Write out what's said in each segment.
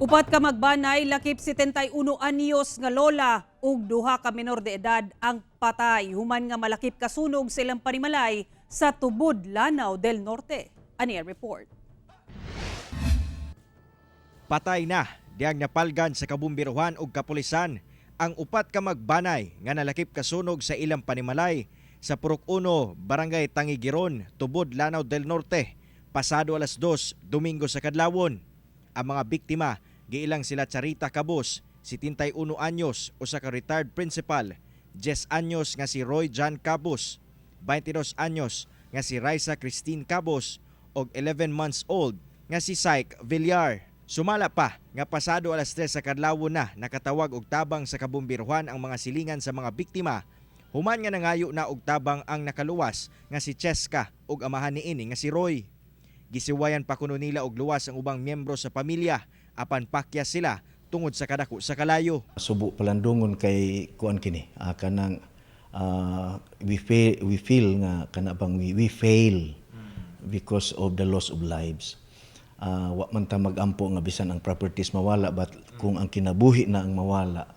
Upat ka magbanay, lakip 71 anyos nga lola ug duha ka menor de edad ang patay human nga malakip kasunog sa ilang panimalay sa Tubod, Lanao del Norte. Ani ang report. Patay na diyang napalgan sa kabumbiruhan ug kapulisan ang upat ka magbanay nga nalakip kasunog sa ilang panimalay sa Purok 1, Barangay Tangigiron, Tubod, Lanao del Norte, pasado alas 2, Domingo sa kadlawon. Ang mga biktima, giilang sila Charita Cabos, 71 anyos, usa ka retired principal, 10 anyos nga si Roy John Cabos, 22 anyos nga si Raisa Christine Cabos ug 11 months old nga si Syke Villar. Sumala pa nga pasado alas 3 sa kadlawon na nakatawag og tabang sa kabumbiruhan ang mga silingan sa mga biktima. Human nga nangayo na og tabang ang nakaluwas nga si Cheska ug amahan niini nga si Roy. Gisiwayan pa kuno nila og luwas ang ubang miyembro sa pamilya apan pakyas sila tungod sa kadako sa kalayo. Subo palandungon kay kuan kini, kanang we feel nga kana bang we fail because of the loss of lives. Wa man ta magampo nga bisan ang properties mawala, but kung ang kinabuhi na ang mawala,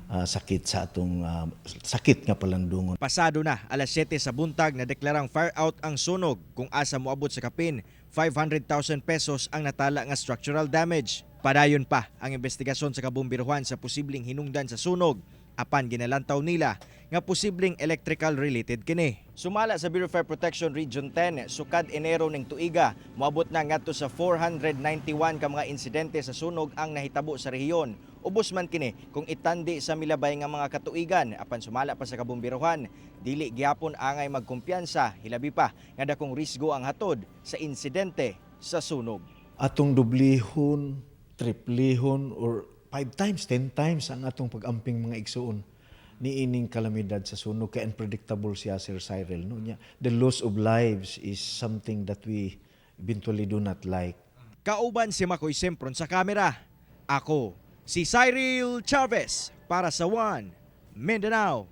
sakit sa atong sakit nga palandungon. Pasado na alas 7 sa buntag na deklarang fire out ang sunog kung asa moabot sa kapin 500,000 pesos ang natala nga structural damage. Padayon pa ang investigasyon sa kabumbiruhan sa posibleng hinungdan sa sunog apan ginalantaw nila nga posibleng electrical related kini. Sumala sa Bureau of Fire Protection Region 10, sukad Enero ning tuiga, moabot na ngadto sa 491 ka mga insidente sa sunog ang nahitabo sa rehiyon. Ubos man kini kung itandi sa milabay nga mga katuigan. Apan sumala pa sa kabumbiruhan, dili gyapon angay magkumpiyansa, hilabi pa nga dakong risgo ang hatod sa insidente sa sunog. Atong dublihon, triplihon or five times, 10 times ang atong pag-amping, mga igsuon, niining kalamidad sa sunog kay unpredictable siya, Sir Cyril, no? Nya the loss of lives is something that we eventually do not like. Kauban si Makoy Sempron sa kamera. Ako, si Cyril Chavez para sa One Mindanao.